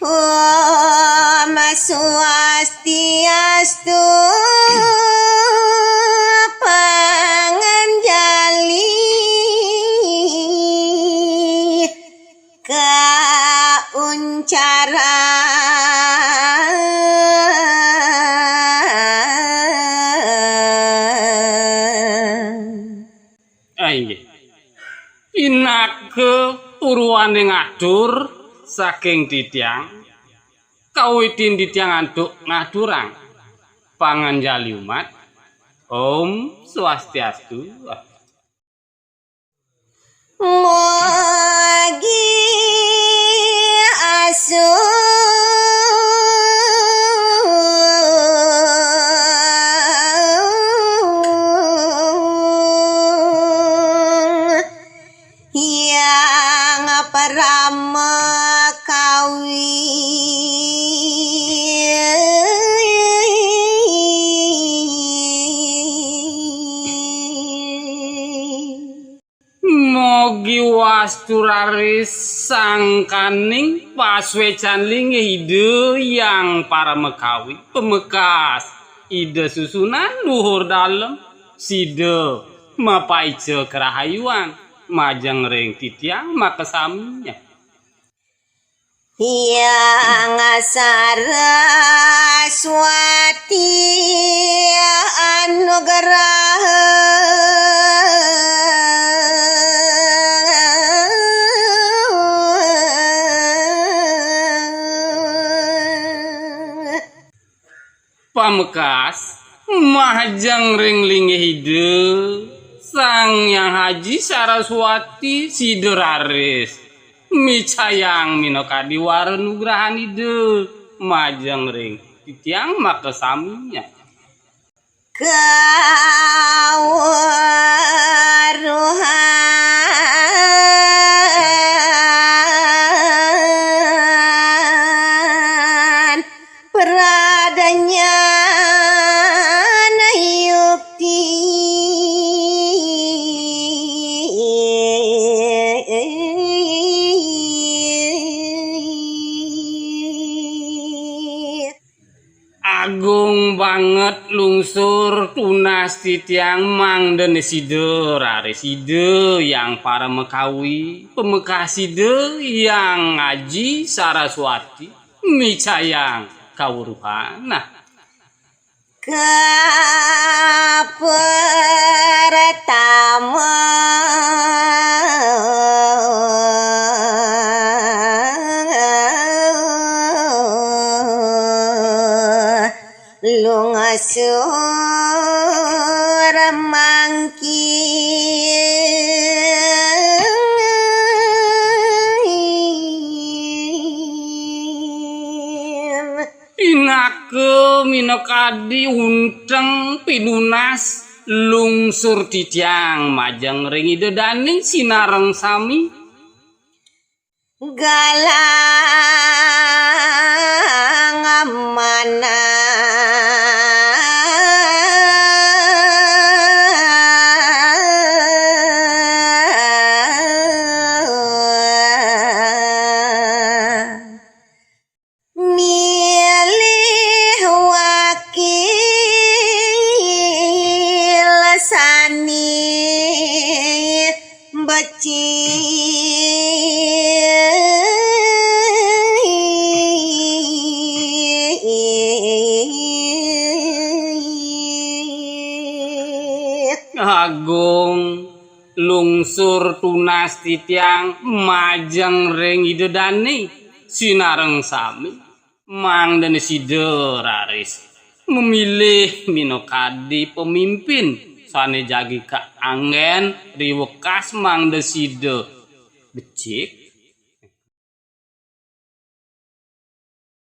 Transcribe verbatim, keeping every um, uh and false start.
Om Swastiastu, panganjali kauncara. Ah, inggih. Pinaka purwaning atur saking titiang, kawitin titiang antuk ngaturang panganjali umat. Om Swastiastu. Mugi asung Hyang Parama Kawi. Mogi wastu raris sangkaning pasuecan linggih Ida Hyang Parama Kawi, pamekas Ida susunan luhur dalem, sida mapaica karahayuan majeng ring titiang makasami. Hyang Saraswati anugraha. Pamekas, majeng ring linggih Ida Sang Hyang Haji Saraswati sida raris micayang minakadi wara nugrahan Ida majeng ring titiang makasami. Kaweruhan pradanyana yukti. Agung banget lungsur tunas titiang mangda sida raris Ida Hyang Parama Kawi, pamekas Ida Hyang Aji Saraswati micayang kaweruhan. Nah, kapertama lungsur mangkin. Pinaka minakadi unteng pinunas lungsur titiang majeng ring Ida Dané sinareng sami. Galang manah. Milih wakil sané becik. Agung, lungsur tunas titiang majeng ring Ida Dané sinareng sami. Mangdané sida raris memilih minakadi pemimpin sané jagi kaanggén riwekas mangda sida becik